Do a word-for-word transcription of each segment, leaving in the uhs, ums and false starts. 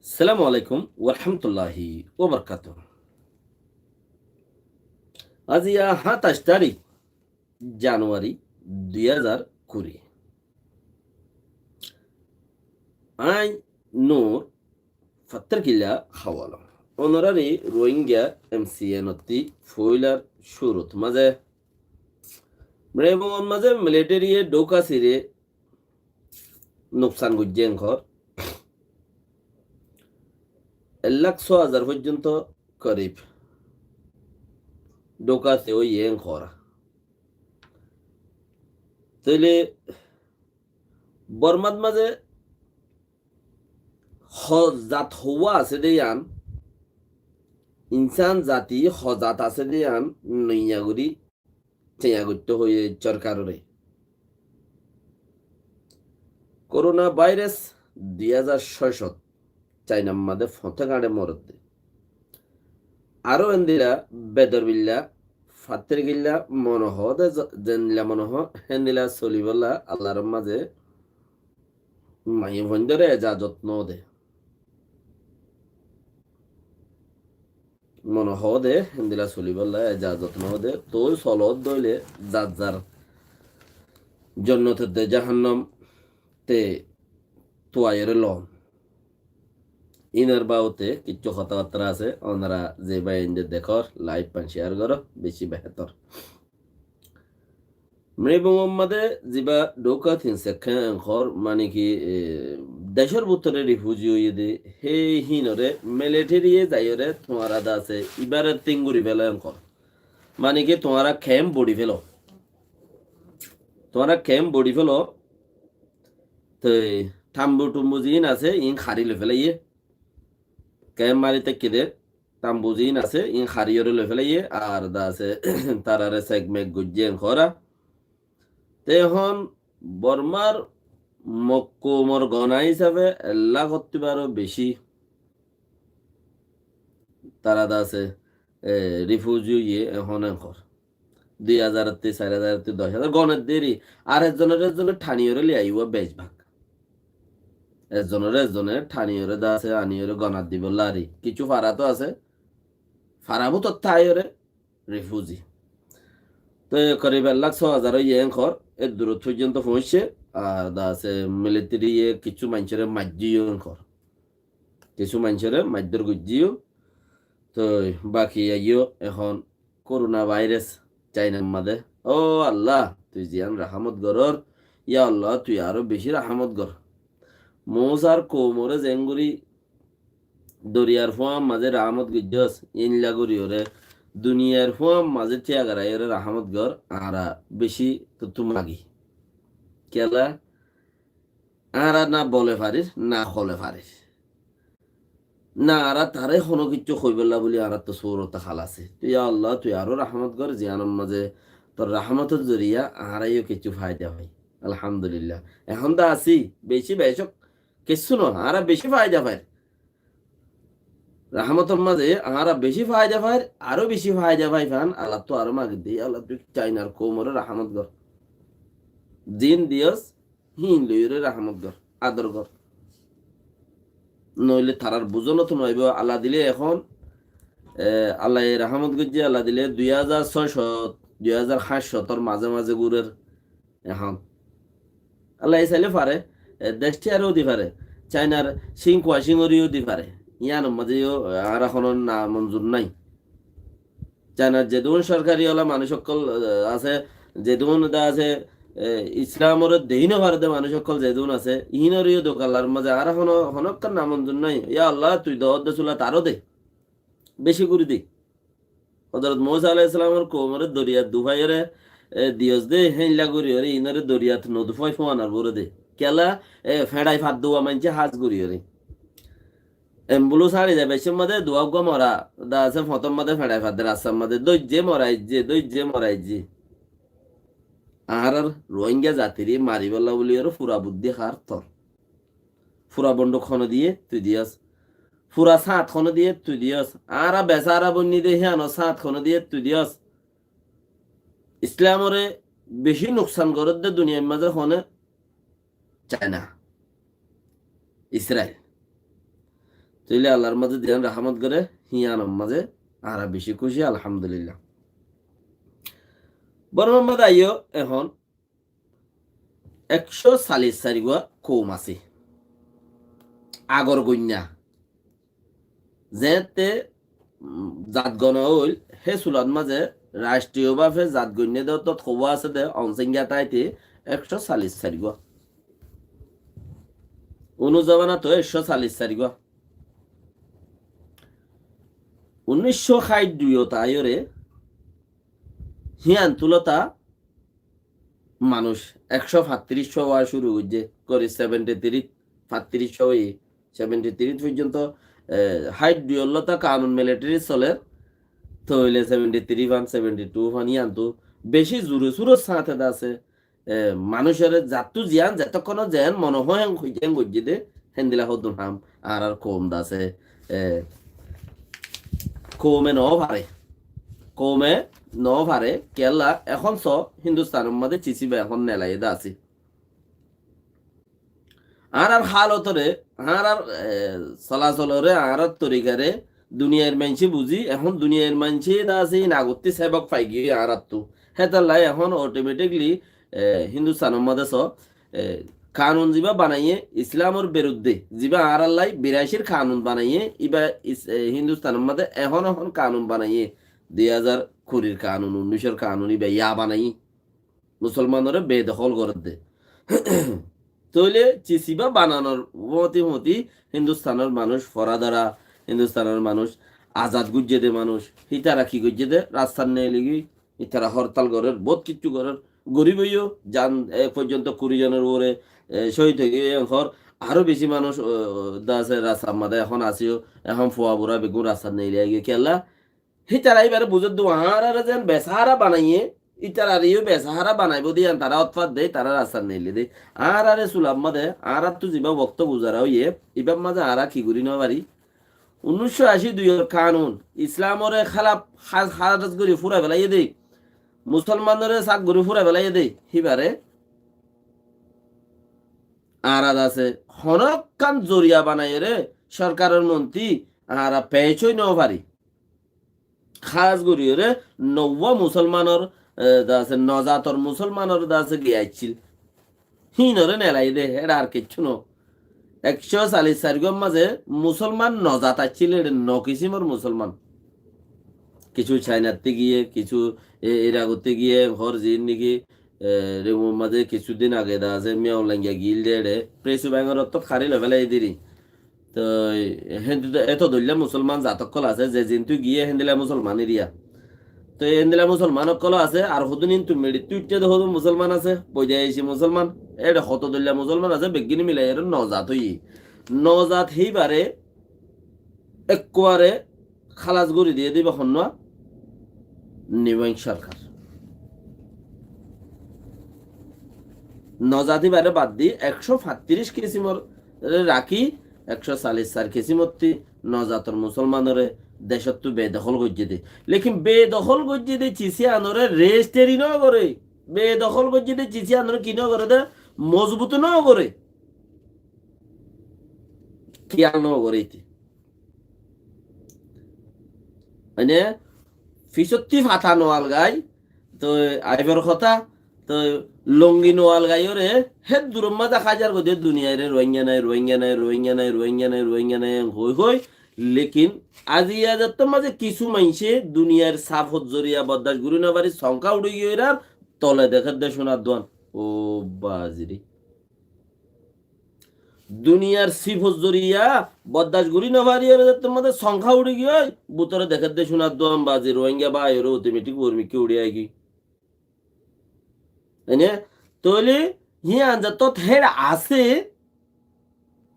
Assalamu alaikum warahmatulláhi wabarakátuhu. Aijja háñtaic tarík januwari dui házar kuri. Añí Nur Fattarkilla Hawala. Onoráre Rohingya M C N ottú foóilar cúrut mazé Mribungor mazé militariye dhóka siré nuksan goijjé enkor. Ek lak só házar foijjonto korib dhóka siré óiye enkor. Tóile Bormat mazé hozat houwa asé dé yián, insán zati hozat asé dé yián, noiya gorí teiya goittó hoiyé sorkaroré. Korona vairas dui házar sóicót Cainar mazé foñté gañçé moredde. Aró endilla bedor billa, fattir gilla mone hoó de, ze-, zendilla mone hoó, héndilla solibólla Allar mazé maiyafuaindóre ejazot no de. Mone hoó de, héndilla solibólla ejazot no de. Toi solot dóile zar zar jonnot edde jahannam te tuaiyóre loón. Inor babote kiccú hotábattá asé, onora ze báiyainde dekór, laif fan ciyar goró, beci behétor. Mribungor mazé ziba dhóka tin sekká enkor, mane ki, e, decór bútore rifuzi óiye dé, hé hínore militariye zaiyóre tuáñra de asé, ibáre tin gorí félo enkor. Mane ki tuáñra kemp boçi félo. Tuáñra kemp boçi félo. Toi tambu tumbu ziín asé, iín hári loi félaiyé. Kemp mari táikke dé, tambu ziín asé, iín hári yóre loi félaiyé, ar de asé, tarare sek mek goijjé enkora. Te ehón Bormar mok-, koumor gona hísafe ek lak ottú aró beci tara de asé, e, rifuzi óiye ehón enkor. Dui házar ottú, sair házar ottú, doc házar, goner deri. Ar ezzonore ezzone thaniyóre loi aiyé bec bák. Ezzonore ezzone thaniyóre de asé, aniyóre gonat dibólla ari. Kiccú fara to asé. Fara bútottu aiyóre rifuzi. Toi korib ek lak só házar óiye enkor, e durot foijjonto foóñicce, ar de asé militariye kiccú maincóre maijjé yó enkor. Kiccú maincóre maiddór goijjé yó. Toi baki aiyó ehón korona vairas Cainar mazé. Ó Allah, tui ziyán rahámot gorór, ya Allah, tui aró beci rahámot gor. Musar koumore zeéngorí doriyar fúañr mazé rahámot goijjós, ílla goríyoré duniyair fúañr mazé tíyagaráiyoré rahámot gor, añára beci tottú magi. Kiyólla? Añára na bole farir, na hole farir. Na añára taré honó kiccú hoibólla buli añárattú surot hál asé. Tui ya Allah, tui aró rahámot gor, ziyánor mazé tor rahámotor zoriya añára yó kiccú faida fai. Alhamdulillah. Ehón de así, beci becók, kiccú no, añára beci faida fair. Rahámotor mazé añára beci faida fair, aró beci faida fai fán, Allattú aró magi dé, Allah tui Cainar koumoré rahámot gor. Zin diyós, híin loiyóre rahámot gor, ador gor. Noóile tarár buzónot no aibó, Allah dile ehón, e, Allaye rahámot goijjé, Allah dile dui házar sóicót, dui házar háñtcótor mazé mazé gurer ehón. Allaye saile fare, e, dec tiyaré yó di fare, Cainar Xinhua Xinhoré yó di fare. Yíanor mazé yó, e, añára honó namonzur nái. Cainar zedún sorkari ola manúic ókkol, e, asé, zedún de asé, e, Islamoré dei no fare de manúic ókkol zedún asé, iínoré yó dokalar mazé añára honó, honókkán namonzur nái. Ya Allah, tui doódde sula taró de. Beci gorí de. Hozorot Musa alaihissalamor koumoré doriyat dufaiyóre, e, diyós de, héilla goríyoré, iínoré doriyat no dufai fúanar bóre de. Kiyólla, e, feñçai fat duwa maincé hás goríyoré. Embulus áñçi zai beccór mazé duwa uggúa mora, de asé foñtór mazé feñçai fadde rastar mazé, dóijje moraijje, dóijje moraijje. Añárar Rohingya zatiré maribólla buli aró fura buddí hár tor. Fura bonduk honó diyé tui diyós. Fura sáñt honó diyé tui diyós. Añára besára boinní de híanor sáñt honó diyé tui diyós. Islamoré beci nuksan gorédde duniyair mazé hone Caina, Israil. Tóile Allar mazé ziyán rahámot goré, híyanor mazé añára beci kúci, alhamdulillah. Bormar mazé aiyó ehón ekcó sallic sairgúa koum asé. Agor goinna. Zeéñtte, um, zat gona óil, hé sulat mazé racthriyo báfe zat goinna de ottót hoó asé de, Onsenga táite ekcó sallic sairgúa. Unúr zobanat ekcó sallic sairgúa. Unícco háit duiyot aiyóre, híyan tulóta manúic ekcó fattíric ówa cúru goijjé, gorí seventy three, fattíric ówa, seventy three foijjonto, e, háit duiyollóta kanun military soler, tóile seventy three fan, seventy two fan, híyantu beci zure suror sáñte de asé. E, manúicoré zattú ziyán, zetókkon ziyán mone hoó héen hoijjé, héen goijjé dé, héndilla hoddún ham, añárar koum de asé, e, koume no fare, koume no fare, kiyólla ehón só, Hindustanor mazé cisiba ehón nelaiyé de asé. Añárar halotoré, añárar, e, solasoloré, añárar torikare, duniyair maincé buzí, ehón duniyair maincé de asé, hín agottí sebok faigiyói añárattú. Hétolla ehón automatically, e, Hindustanor mazé só, e, kanun zibá banaiyé Islamor birudde, zibá añárallai biracir kanun banaiyé, ibá is-, e, Hindustanor mazé ehón ehón kanun banaiyé, dui házar kurir kanun, unnícor kanun, ibá ya banaiyé. Musolmanoré bedohól gorédde. Tóile cisiba bananor fúañti fúañti Hindustanor manúic foradara, Hindustanor manúic azad goijjé dé manúic, hítara ki goijjé dé, rastat neeligói, hítara hórtal gorér, bout kiccú gorér, goríboiyó, zan, e foijjonto kuri zonor uore, e, cóhid óigiyoi, ehón aró beci manúic, o, o, de asé rastar mazé ehón asé yó, ehón fua bura beggún rastat neeli aigiyoi. Kiyólla? Hítara íbaré buzédde, añáráre zeén besahára banaiyé, ítarareyó besahára banaibóu dé yián tará ótfat de, tará rastat neeli dé. Añáráre sulat mazé, añáráttu zibá wokto guzara óiye, ibár mazé añára ki gorí no fari? Unnícco ací duiyor kanun, Islamoré hálaf há-, háraj gorí fúrai felaiyé dé, Musolmanoré sak gorí fúrai felaiyé dé, híbaré añára de asé honókkan zoriya banaiyóre sorkaror montí añára peéc ói no fari. Hás goríyoré nouwa Musolmanor, e, de asé, nozator Musolmanor de asé giya accíl. Híinoré nelaiyé dé, éçe ar kiccú no. Ekcó sallic sairgúar mazé Musolman nozat accíl, éçe no kisímor Musolman. Kissú Cainattú giyé, kissú, e, Irakottú giyé, hoór ziín niki, e, Rumor mazé kissúdin age de asé, Miyaung Lainga giyíl dé éçe, Presu Baingor ottót hári loi félai diri. Toi, héntu to eto dóilla Musolman zat ókkol asé, ze zintú giyé héndilla Musolman eriya. Toi héndilla Musolman ókkol asé, ar hodún intu meçittú uiththé dé hodún Musolman asé, boideyeci Musolman, éçe hoto dóilla Musolman asé, beggíni milai eré no zat óiye. No zat híbaré ekkuare hálas gorí diyé dé íba honnúa? Ne Win sorkar. No zat íbaré bad di ekcó fattíric kisimoré rakí, ekcó sallic sair kisimottí no zator Musolmanoré decóttu bedohól goijjé dé. Lekin bedohól goijjé dé cisiyanoré rejisteri no goré. Bedohól goijjé dé cisiyanoré ki no goré dé? Mozbut no goré. Kiyal no goré íte. Mane, fisottí fata no algai, toi aibar hotá, toi longi no algaiyóre, hé duror mazé hájar goijjé duniyairé Rohingya nai, Rohingya nai, Rohingya nai, Rohingya nai, Rohingya nai, en hoi hoi. Lekin aijja zettót mazé kissú maincé duniyair safot zoriya boddac gorí no fari, songkha uçí giyói ar tole dekér dé cúnar duan. Ó baziri. Duniyair sifot zoriya boddac gorí no fari, ar zettót mazé songkha uçí giyói, bútore dekér dé cúnar duan bazi, Rohingya báiyoré otometik uormikká uçí aigiyói. Ene, tóile híyan zettót héçe asé,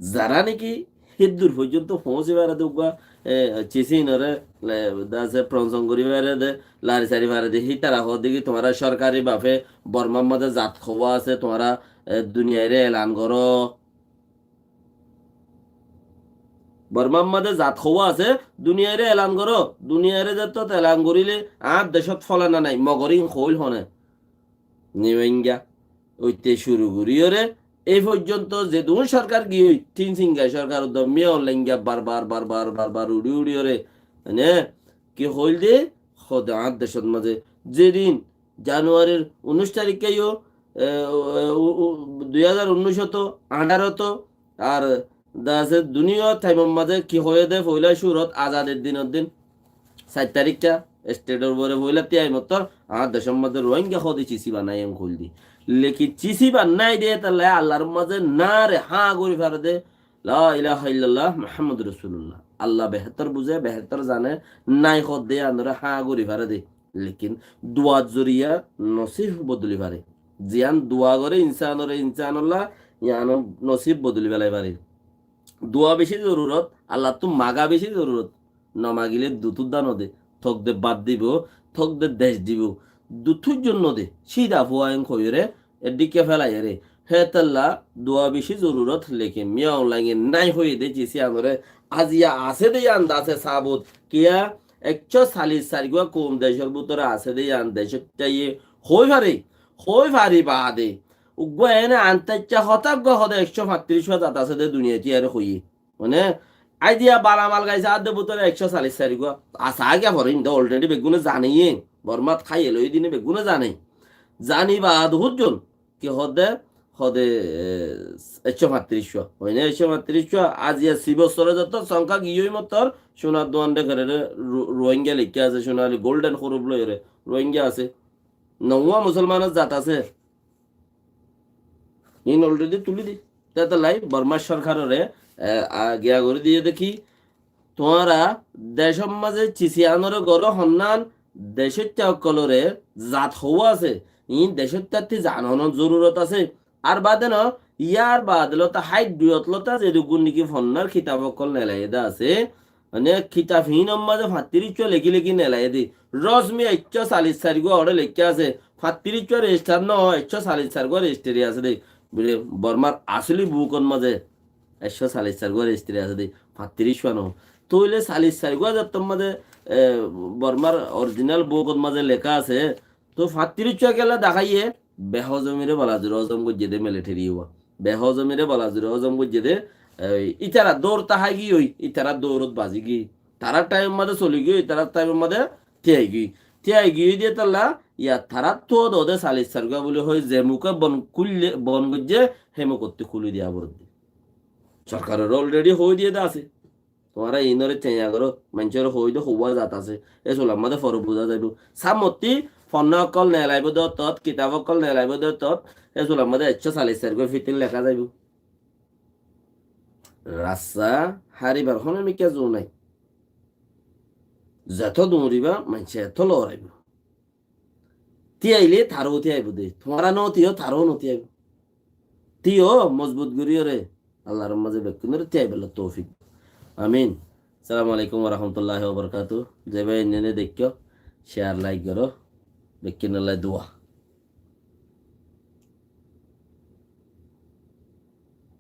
zará niki hé dur foijjonto foóñsi fare dé uggúa, e, cisinoré, e, de asé, frongsong gorí fare dé, lari sari fare dé, hítara hoó dé ki, tuáñra sorkari bafe Bormar mazé zat hoó asé, tuáñra, e, duniyairé elan goró. Bormar mazé zat hoó asé, duniyairé elan goró. Duniyairé zettót elan goríle añár decót fólana nai, Mogor ín hoóil hone. Ne Win ga. Óite cúru goríyoré, Ei foijjonto zedún sorkar giyói, tin singa sorkar uddá Min Aung Hlaing bar bar bar bar bar bar uçí uçí ore, mane, ki hoil de, hode añár decót mazé zedin Januarir unnúic tarikká yó, e, u-, u-, u-, dui házar unnúic ot, añçáro ot, ar de asé duniyar thaimor mazé ki hoiyé de foila cúrut azadir dinor din, sair tarikká, estetor uore foila tiaimottor, añár decór mazé Rohingya hode cisiba nái en hoil de. Lekin cisiba nái de, tallá Allar mazé nare há gorí fare de, La ilaha illallah Muhammadur Rasulullah. Allah behétor buzé, behétor zane, nái hoó de yíanore há gorí fare de. Lekin duar zoriya nosib bodoli fare. Ziyán dua gore insanore, insanolla yíano nosib bodoli felai fare. Dua beci zorurot, Allattú maga beci zorurot. No magile duttú dá no de. Tók de bát dibo, tók de dec dibo. Duttú zon no de. Cída fua en hoiyóre, eddikke felaiyére. Hétolla dua beci zorurot, lekin Min Aung Hlainge nái hoiyé de cis yíanore, aziya asé de yían de asé sabut. Kiyá? Ekcó salic sairgúa koum decór bútore asé de yían decót táiye hoi fare, hoi fari baade. Uggúa ene antaiccá hotá uggúa hode ekcó fañtiriccúa zat asé de duniyait yíare hoiyé. Mane, aidiya bala mal gaisé adde bútore ekcó salic sairgúa. Asá agiya fore inde already beggúne zaneyé. Bormat háiye loi dine beggúne zane. Zani baade húzzon ki hode, hode, e, ekcó fañtiriccúa. Hoine ekcó fañtiriccúa, aziya si bossore zoto songka giyói mottor, Cúnar Duan de kerere Ro-, Rohingya lekká asé, Cúnar Ali golden huruf loiyóre Rohingya asé. Nouwa musolmanor zat asé. Iín already tuli di. Tétolla Bormar sorkarore, e, a, giya gorí diyé de ki, tuáñra decór mazé cisiyanore goró honnán, decóitta ókkolore zat houwa asé, iín decóittattí zanonor zorurot asé. Ar baade no, yar baade lota háit duiyot lota zeduggún niki fonnar kitab ókkol nelaiyé de asé, mane, kitab híinor mazé fañtiriccúa lekí lekí nelaiyé de. Rosmi ekcó salic sairgúa oré lekká asé. Fañtiriccúa rejistar no, ekcó salic sairgúa rejistari asé de. Bile, Bormar asóli bukor mazé ekcó salic sairgúa rejistari asé de. Fañtiriccúa no. Tóile salic sairgúa zattor mazé, e, Bormar orijinal bukor mazé leká asé. Tóu fañtiriccúa kiyólla deháiye? Behozomire bala zure hozom goijjé de militeri uwa. Behozomire bala zure hozom goijjé de, e, ítara dour tahái giyói, ítara dourot bazi giyói. Tarár thaimor mazé soli giyói, tarár thaimor mazé tiyai giyói. Tiyai giyói de tolla, yá tarár tuo dode salic sairgúa buli hoi, ze muke bon kúille, bon goijjé, hé mukottí kúli diya foredde. Sorkarore already hoi diyé de asé. Tuáñra iínore caiña goró, maincóre hoói de houwa zat asé. E sular mazé fore buzá zaibou. Sámottí fonná ókkol neelaibo de ottót, kitab ókkol neelaibo de ottót, e sular mazé ekcó salic sairgúa fitín leká zaibou. Rasta háribar honó mikká zu nái. Zetó duñriba, maincé etó loraibou. Tíyaile taró tíyaibo de. Tuáñra no tíyo, taró no tíyaibo. Tíyo mozbut goríyore. Allar mazé bekkúnore tíyaibolla toufik. Amin. Assalamu alaikum wa rahmatullahi wa barakatuhu. Ze bái enne enne deikkó, share, like goró. Bekkúnolla dua.